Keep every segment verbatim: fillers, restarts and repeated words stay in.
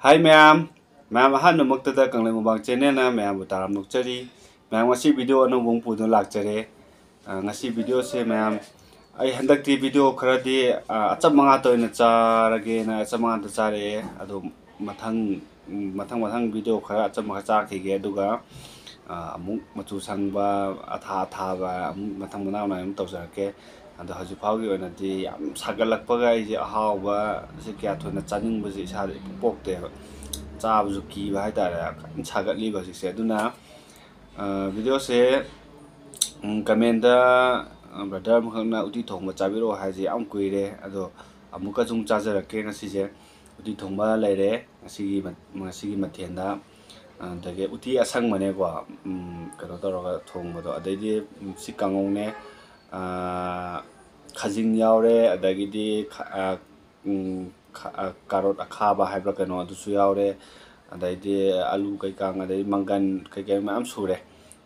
ꯍꯥꯏ ꯃꯌꯥꯝ, ꯃꯌꯥꯝ ꯑꯍꯥꯟꯕꯃꯛꯇꯗ ꯀꯪꯂꯩ ꯃꯨꯛꯕꯥꯡ ꯆꯦꯅꯦꯜꯅ ꯃꯌꯥꯝꯕꯨ ꯇꯔꯥꯝꯅ ꯑꯣꯛꯆꯔꯤ꯫ ꯃꯌꯥꯝ ꯉꯁꯤ ꯚꯤꯗꯤꯑꯣ ꯑꯅꯧꯕ ꯑꯃ ꯄꯨꯗꯨꯅ ꯂꯥꯛꯆꯔꯦ꯫ ꯑ, ꯉꯁꯤ ꯚꯤꯗꯤꯑꯣꯁꯦ ꯃꯌꯥꯝ, ꯑꯩ ꯍꯟꯗꯛꯇꯤ ꯚꯤꯗꯤꯑꯣ ꯈꯔꯗꯤ, ꯑ, ꯑꯆꯝꯕ ꯉꯥꯛꯇ ꯑꯣꯏꯅ ꯆꯥꯔꯒꯦꯅ ꯑꯆꯝꯕ ꯉꯥꯛꯇ ꯆꯥꯔꯛꯑꯦ꯫ ꯑꯗꯣ ꯃꯊꯪ, ꯎꯝ, ꯃꯊꯪ ꯃꯊꯪ ꯚꯤꯗꯤꯑꯣ ꯈꯔ ꯑꯆꯝꯕ ꯈꯔ ꯆꯥꯈꯤꯒꯦ꯫ ꯑꯗꯨꯒ, ꯑ, ꯑꯃꯨꯛ ꯃꯆꯨ ꯁꯪꯕ, ꯑꯊꯥ ꯑꯊꯥꯕ ꯑꯃꯨꯛ ꯃꯊꯪ ꯃꯅꯥꯎ ꯅꯥꯏꯅ ꯑꯃꯨꯛ ꯇꯧꯖꯔꯛꯀꯦ꯫ ꯑꯗꯣ ꯍꯧꯖꯤꯛ ꯐꯥꯎꯒꯤ ꯑꯣꯏꯅꯗꯤ ꯌꯥꯝ ꯁꯥꯒꯠꯂꯛꯄꯒ ꯑꯩꯁꯦ ꯑꯍꯥꯎꯕꯁꯦ ꯀꯌꯥ ꯊꯣꯏꯅ ꯆꯥꯅꯤꯡꯕꯁꯦ ꯏꯁꯥꯗ ꯏꯄꯣꯛ ꯄꯣꯛꯇꯦꯕ꯫ ꯆꯥꯕꯁꯨ ꯀꯤꯕ ꯍꯥꯏꯇꯥꯔꯦ, ꯌꯥꯝ ꯀꯟꯅ ꯁꯥꯒꯠꯂꯤꯕ ꯍꯧꯖꯤꯛꯁꯦ꯫ ꯑꯗꯨꯅ, ꯑ, ꯚꯤꯗꯤꯑꯣꯁꯦ, ꯎꯝ, ꯀꯃꯦꯟꯗ, ꯑ, "ꯕ꯭ꯔꯗꯔ ꯑꯃꯈꯛꯅ ꯎꯇꯤ ꯊꯣꯡꯕ ꯆꯥꯕꯤꯔꯛꯑꯣ" ꯍꯥꯏꯁꯦ ꯌꯥꯝ ꯀꯨꯏꯔꯦ꯫ ꯑꯗꯣ ꯑꯃꯨꯛꯀꯁꯨ ꯑꯃꯨꯛ ꯆꯥꯖꯔꯛꯀꯦ ꯉꯁꯤꯁꯦ꯫ ꯎꯇꯤ ꯊꯣꯡꯕ ꯂꯩꯔꯦ ꯉꯁꯤꯒꯤ ꯃ-, ꯉꯁꯤꯒꯤ ꯃꯊꯦꯜꯗ꯫ ꯑꯗꯒꯤ ꯎꯇꯤ ꯑꯁꯪꯕꯅꯦꯀꯣ, ꯎꯝ, ꯀꯩꯅꯣ ꯇꯧꯔꯒ ꯊꯣꯡꯕꯗꯣ꯫ ꯑꯗꯩꯗꯤ, ꯎꯝ, ꯁꯤ ꯀꯥꯡꯉꯧꯅꯦ꯫ ꯑ, ꯈꯥꯖꯤꯡ ꯌꯥꯎꯔꯦ, ꯑꯗꯒꯤꯗꯤ ꯈ-, ꯑ, ꯎꯝ, ꯈ-, ꯑ, ꯀꯥꯔꯣꯠ ꯑꯈꯥꯕ ꯍꯥꯏꯕ꯭ꯔꯥ ꯀꯩꯅꯣ, ꯑꯗꯨꯁꯨ ꯌꯥꯎꯔꯦ, ꯑꯗꯩꯗꯤ ꯑꯂꯨ ꯀꯩꯀꯥ, ꯑꯗꯩ ꯃꯪꯒꯟ ꯀꯩꯀꯩ ꯃꯌꯥꯝ ꯁꯨꯔꯦ꯫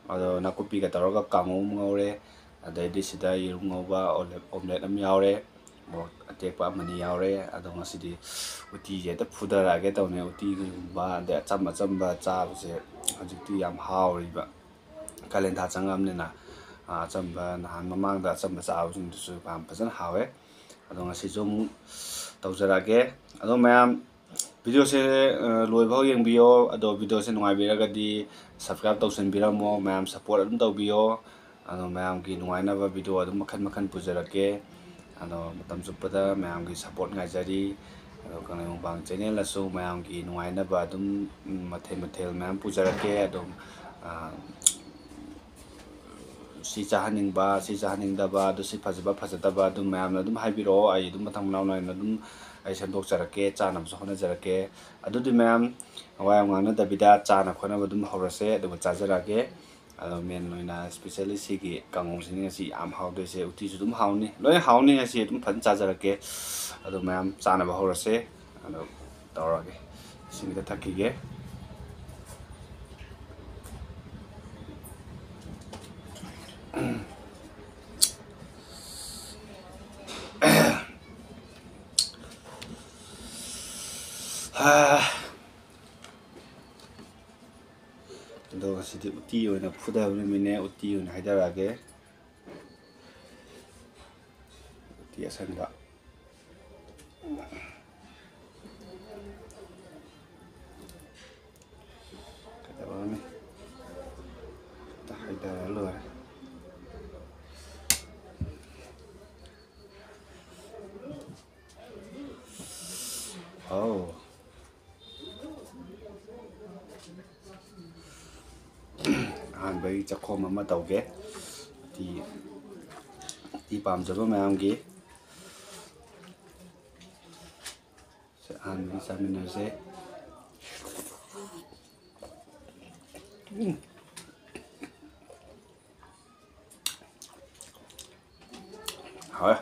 ꯑꯗꯣ ꯅꯥꯀꯨꯞꯄꯤꯒ ꯇꯧꯔꯒ ꯀꯥꯡꯉꯧ ꯑꯃ ꯉꯧꯔꯦ, ꯑꯗꯩꯗꯤ ꯁꯤꯗ ꯌꯦꯔꯨꯝ ꯉꯧꯕ, ꯑꯣꯂꯦ-, ꯑꯣꯝꯂꯦꯠ ꯑꯃ ꯌꯥꯎꯔꯦ, ꯃꯣꯔꯣꯛ ꯑꯇꯦꯛꯄ ꯑꯃꯅꯤ ꯌꯥꯎꯔꯦ꯫ ꯑꯗꯣ ꯉꯁꯤꯗꯤ ꯎꯇꯤꯁꯦ ꯍꯦꯛꯇ ꯐꯨꯊꯔꯛꯑꯒꯦ ꯇꯧꯅꯦ꯫ ꯎꯇꯤꯒꯨꯝꯕ ꯑꯗꯩ ꯑꯆꯝ ꯑꯆꯝꯕ ꯆꯥꯕꯁꯦ ꯍꯧꯖꯤꯛꯇꯤ ꯌꯥꯝ ꯍꯥꯎꯔꯤꯕ꯫ ꯀꯥꯂꯦꯟ ꯊꯥ ꯆꯪꯉꯛꯑꯕꯅꯤꯅ, ꯑ, ꯑꯆꯝꯕ, ꯅꯍꯥꯟ ꯃꯃꯥꯡꯗ ꯑꯆꯝꯕ ꯆꯥꯕꯁꯤꯡꯗꯨꯁꯨ ꯌꯥꯝ ꯐꯖꯅ ꯍꯥꯎꯋꯦ꯫ ꯑꯗꯣ ꯉꯁꯤꯁꯨ ꯑꯃꯨꯛ ꯇꯧꯖꯔꯛꯑꯒꯦ꯫ ꯑꯗꯣ ꯃꯌꯥꯝ, ꯚꯤꯗꯤꯑꯣꯁꯦ, ꯑ, ꯂꯣꯏꯕ ꯐꯥꯎ ꯌꯦꯡꯕꯤꯌꯣ꯫ ꯑꯗꯣ ꯚꯤꯗꯤꯑꯣꯁꯦ ꯅꯨꯡꯉꯥꯏꯕꯤꯔꯒꯗꯤ subscribe ꯇꯧꯁꯟꯕꯤꯔꯝꯃꯣ꯫ ꯃꯌꯥꯝ support ꯑꯗꯨꯝ ꯇꯧꯕꯤꯌꯣ꯫ ꯑꯗꯣ ꯃꯌꯥꯝꯒꯤ ꯅꯨꯡꯉꯥꯏꯅꯕ ꯚꯤꯗꯤꯑꯣ ꯑꯗꯨꯝ ꯃꯈꯟ ꯃꯈꯟ ꯄꯨꯖꯔꯛꯀꯦ꯫ ꯑꯗꯣ ꯃꯇꯝ ꯆꯨꯞꯄꯗ ꯃꯌꯥꯝꯒꯤ support ꯉꯥꯏꯖꯔꯤ꯫ ꯑꯗꯣ ꯀꯪꯂꯩ ꯃꯨꯛꯕꯥꯡ ꯆꯦꯅꯦꯜꯅꯁꯨ ꯃꯌꯥꯝꯒꯤ ꯅꯨꯡꯉꯥꯏꯅꯕ ꯑꯗꯨꯝ, ꯎꯝ, ꯃꯊꯦꯜ ꯃꯊꯦꯜ ꯃꯌꯥꯝ ꯄꯨꯖꯔꯛꯀꯦ꯫ ꯑꯗꯨꯝ, ꯑ, ꯁꯤ ꯆꯥꯍꯟꯅꯤꯡꯕ, ꯁꯤ ꯆꯥꯍꯟꯅꯤꯡꯗꯕ, ꯑꯗꯨ ꯁꯤ ꯐꯖꯕ, ꯐꯖꯗꯕ ꯑꯗꯨꯝ ꯃꯌꯥꯝꯅ ꯑꯗꯨꯝ ꯍꯥꯏꯕꯤꯔꯛꯑꯣ꯫ ꯑꯩ ꯑꯗꯨꯝ ꯃꯊꯪ ꯃꯅꯥꯎ ꯅꯥꯏꯅ ꯑꯗꯨꯝ ꯑꯩ ꯁꯦꯝꯗꯣꯛꯆꯔꯛꯀꯦ, ꯆꯥꯅꯕꯁꯨ ꯍꯣꯠꯅꯖꯔꯛꯀꯦ꯫ ꯑꯗꯨꯗꯤ ꯃꯌꯥꯝ ꯋꯥ ꯌꯥꯝ ꯉꯥꯡꯅꯗꯕꯤꯗ ꯆꯥꯅ ꯈꯣꯠꯅꯕ ꯑꯗꯨꯝ ꯍꯧꯔꯁꯦ, ꯑꯗꯨꯒ ꯆꯥꯖꯔꯛꯑꯒꯦ꯫ ꯑꯗꯣ main ꯑꯣꯏꯅ specially ꯁꯤꯒꯤ ꯀꯥꯡꯉꯧꯁꯤꯅꯤ ꯉꯁꯤ ꯌꯥꯝ ꯍꯥꯎꯗꯣꯏꯁꯦ꯫ ꯎꯇꯤꯁꯨ ꯑꯗꯨꯝ ꯍꯥꯎꯅꯤ, ꯂꯣꯏ ꯍꯥꯎꯅꯤ꯫ ꯉꯁꯤ ꯑꯗꯨꯝ ꯐꯖꯅ ꯆꯥꯖꯔꯛꯀꯦ꯫ ꯑꯗꯣ ꯃꯌꯥꯝ ꯆꯥꯅꯕ ꯍꯧꯔꯁꯦ꯫ ꯑꯗꯣ ꯇꯧꯔꯒꯦ, ꯏꯁꯤꯡ ꯈꯤꯇ ꯊꯛꯈꯤꯒꯦ꯫ ꯍꯥ, ꯉꯁꯤꯗꯤ ꯎꯇꯤ ꯑꯣꯏꯅ ꯐꯨꯊꯕ ꯅꯨꯃꯤꯠꯅꯦ, ꯎꯇꯤ ꯑꯣꯏꯅ ꯍꯥꯏꯗꯔꯛꯑꯒꯦ꯫ ꯎꯇꯤ ꯑꯁꯪꯕ꯫ ꯀꯩꯗꯧꯔꯅꯤ? ꯍꯦꯛꯇ ꯍꯥꯏꯗꯔ ꯂꯣꯏꯔꯦ꯫ ꯑꯧ꯫ ꯑꯍꯥꯟꯕꯒꯤ ꯆꯥꯛꯈꯣꯝ ꯑꯃ ꯇꯧꯒꯦ꯫ ꯎꯇꯤ, ꯎꯇꯤ ꯄꯥꯝꯖꯕ ꯃꯌꯥꯝꯒꯤ꯫ ꯁꯦ, ꯑꯍꯥꯟꯕꯒꯤ ꯆꯥꯃꯤꯟꯅꯔꯁꯦ꯫ ꯎꯝ꯫ ꯍꯥꯎꯋꯦ꯫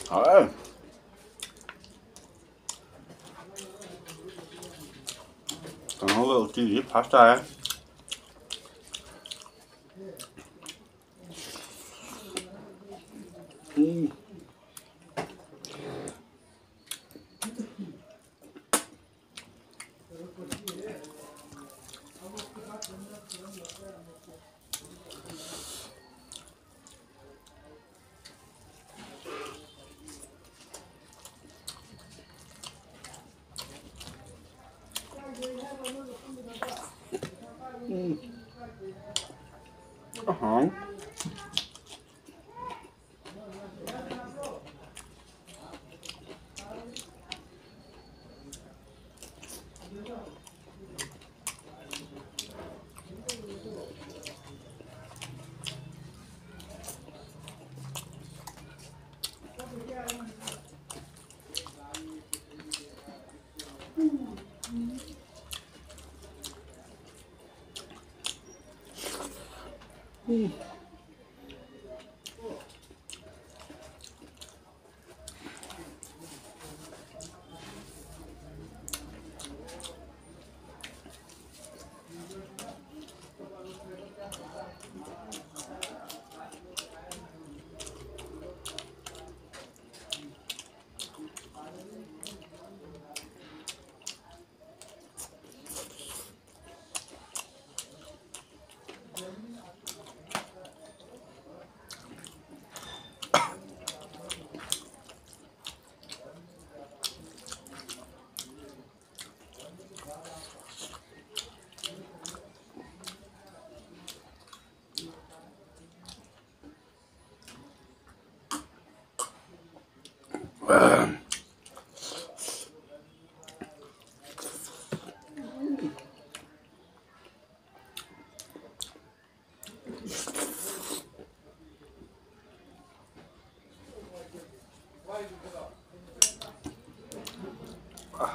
ꯍꯥꯎꯋꯦ꯫ ꯀꯥꯡꯍꯧꯒ ꯎꯇꯤꯒꯗꯤ ꯐꯥꯔꯁ ꯇꯥꯔꯦ꯫ ꯎꯝ꯫ ꯑꯍꯥ꯫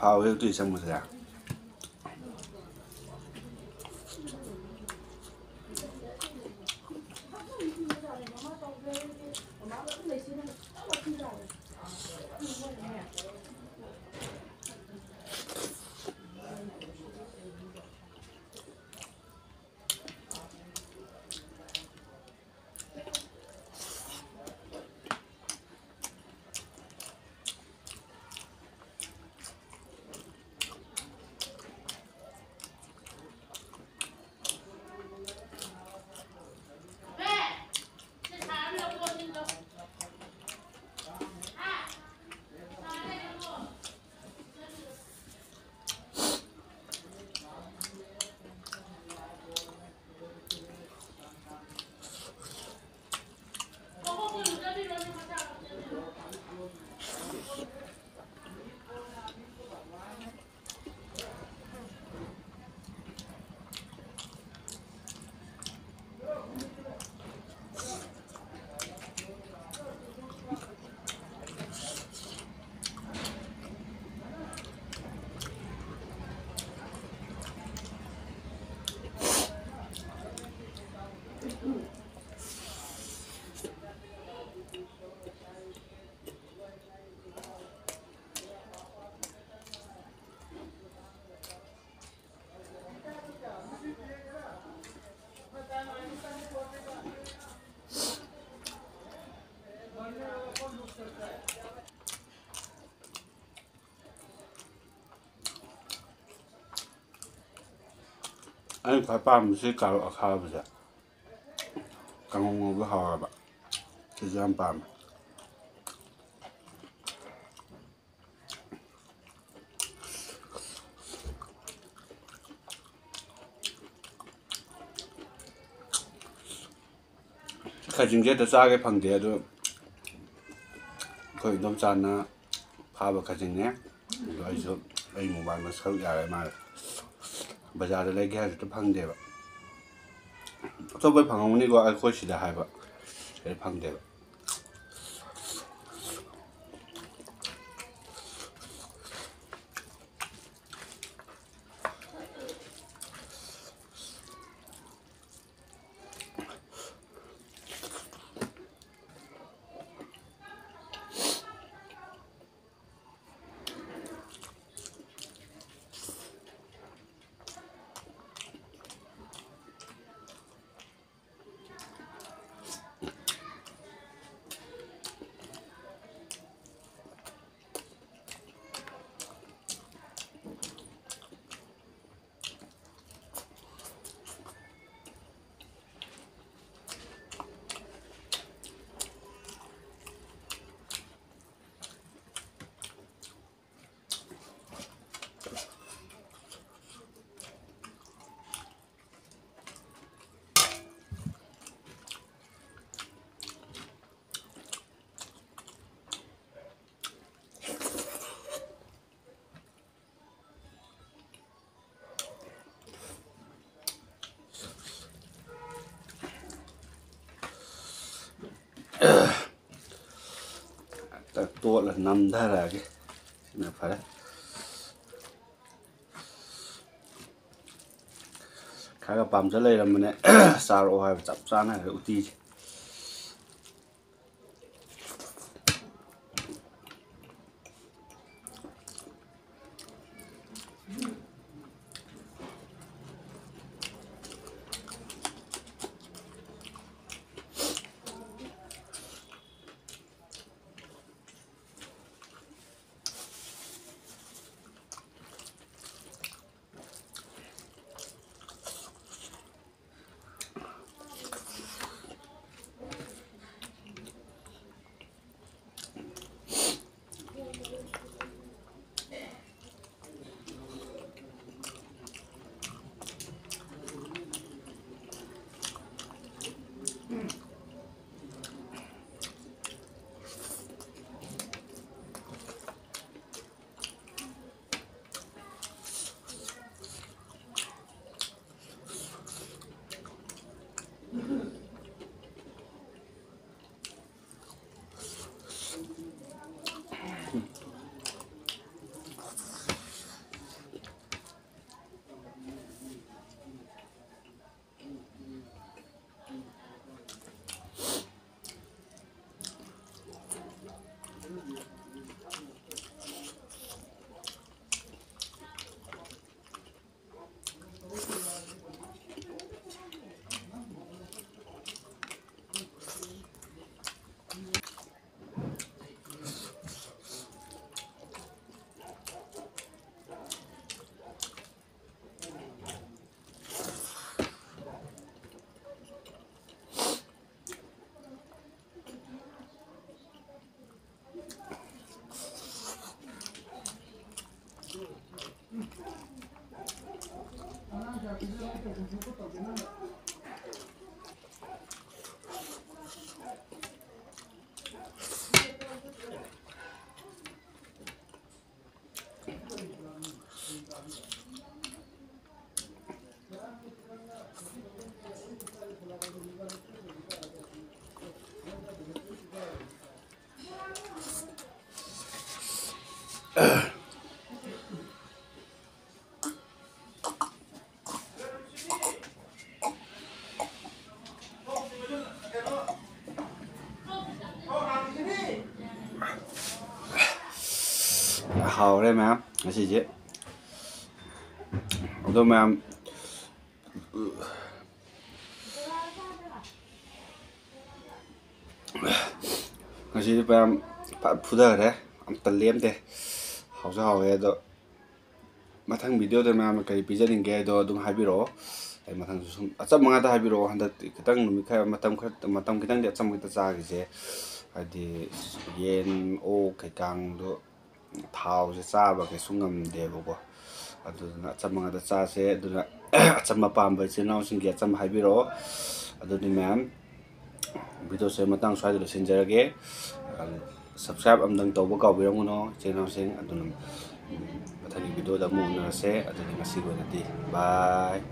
ꯍꯥꯎꯋꯦ ꯎꯇꯤ ꯑꯁꯪꯕꯁꯦ꯫ ꯑꯩꯅ ꯈ꯭ꯋꯥꯏ ꯄꯥꯝꯕꯁꯤ ꯀꯥꯔꯣꯠ ꯑꯈꯥꯕꯁꯦ꯫ ꯀꯥꯡꯉꯧ ꯉꯧꯕ ꯍꯥꯎꯋꯦꯕ꯫ ꯁꯤꯁꯨ ꯌꯥꯝ ꯄꯥꯝꯃꯦ꯫ ꯈꯥꯖꯤꯡꯁꯦ ꯍꯦꯛꯇ ꯆꯥꯒꯦ ꯐꯪꯗꯦ, ꯑꯗꯣ ꯑꯩꯈꯣꯏ ꯏꯗꯣꯝꯆꯥꯅ ꯐꯥꯕ ꯈꯥꯖꯤꯡꯅꯦ꯫ ꯑꯗꯣ ꯑꯩꯁꯨ ꯑꯩ ꯃꯨꯛꯕꯥꯡꯗ ꯁꯔꯨꯛ ꯌꯥꯔꯦ ꯃꯥꯜꯂꯦ꯫ ꯕꯖꯥꯔꯗ ꯂꯩꯒꯦ ꯍꯥꯏꯔꯁꯨ ꯍꯦꯛꯇ ꯐꯪꯗꯦꯕ꯫ ꯑꯇꯣꯞꯄ ꯐꯪꯉꯝꯒꯅꯤꯀꯣ, ꯑꯩꯈꯣꯏ ꯁꯤꯗ ꯍꯥꯏꯕ ꯁꯤꯗ ꯐꯪꯗꯦꯕ꯫ ꯅꯝꯊꯔꯛꯑꯒꯦ꯫ ꯁꯤꯅ ꯐꯔꯦ꯫ ꯈꯔ ꯄꯥꯝꯖ ꯂꯩꯔꯝꯕꯅꯦ꯫ ꯆꯥꯔꯛꯑꯣ ꯍꯥꯏꯕ ꯆꯞ ꯆꯥꯅ ꯍꯥꯏꯔꯦ ꯎꯇꯤꯁꯦ꯫ ꯍꯥꯎꯔꯦ ꯃꯌꯥꯝ ꯉꯁꯤꯁꯦ꯫ ꯑꯗꯣ ꯃꯌꯥꯝ, ꯉꯁꯤꯗꯤ ꯃꯌꯥꯝ ꯐ-, ꯐꯨꯊꯈ꯭ꯔꯦ, ꯑꯝꯇ ꯂꯦꯝꯗꯦ꯫ ꯍꯥꯎꯁꯨ ꯍꯥꯎꯋꯦ꯫ ꯑꯗꯣ ꯃꯊꯪ ꯚꯤꯗꯤꯑꯣꯗ ꯃꯌꯥꯝꯅ ꯀꯔꯤ ꯄꯤꯖꯅꯤꯡꯒꯦ ꯍꯥꯏꯗꯣ ꯑꯗꯨꯝ ꯍꯥꯏꯕꯤꯔꯛꯑꯣ꯫ ꯑꯩ ꯃꯊꯪꯁꯨ ꯁꯨꯝ ꯑꯆꯝꯕ ꯉꯥꯛꯇ ꯍꯥꯏꯕꯤꯔꯛꯑꯣ꯫ ꯍꯟꯗꯛꯇꯤ ꯈꯤꯇꯪ ꯅꯨꯃꯤꯠ ꯈꯔ, ꯃꯇꯝ ꯈꯔ, ꯃꯇꯝ ꯈꯤꯇꯪꯗꯤ ꯑꯆꯝꯕ ꯈꯤꯇꯪ ꯆꯥꯈꯤꯁꯦ꯫ ꯍꯥꯏꯗꯤ ꯌꯦꯟ, ꯑꯣꯛ ꯀꯩꯀꯥꯡꯗꯣ ꯊꯥꯎꯁꯦ ꯆꯥꯕ ꯀꯩꯁꯨ ꯉꯝꯗꯦꯕꯀꯣ꯫ ꯑꯗꯨꯗꯨꯅ ꯑꯆꯝꯕ ꯉꯥꯛꯇ ꯆꯥꯁꯦ꯫ ꯑꯗꯨꯅ ꯑꯆꯝꯕ ꯄꯥꯝꯕ ꯏꯆꯤꯜ ꯏꯅꯥꯎꯁꯤꯡꯒꯤ ꯑꯆꯝꯕ ꯍꯥꯏꯕꯤꯔꯛꯑꯣ꯫ ꯑꯗꯨꯗꯤ ꯃꯌꯥꯝ, ꯚꯤꯗꯤꯑꯣꯁꯦ ꯃꯇꯥꯡ ꯁ꯭ꯋꯥꯏꯗ ꯂꯣꯏꯁꯤꯟꯖꯔꯒꯦ꯫ Subscribe ꯑꯝꯇꯪ ꯇꯧꯕ ꯀꯥꯎꯕꯤꯔꯝꯒꯅꯣ ꯏꯆꯤꯜ ꯏꯅꯥꯎꯁꯤꯡ꯫ ꯑꯗꯨꯅ ꯃꯊꯪꯒꯤ ꯚꯤꯗꯤꯑꯣꯗ ꯑꯃꯨꯛ ꯎꯅꯔꯁꯦ꯫ ꯑꯗꯨꯗꯤ ꯉꯁꯤꯒꯤ ꯑꯣꯏꯅꯗꯤ bye꯫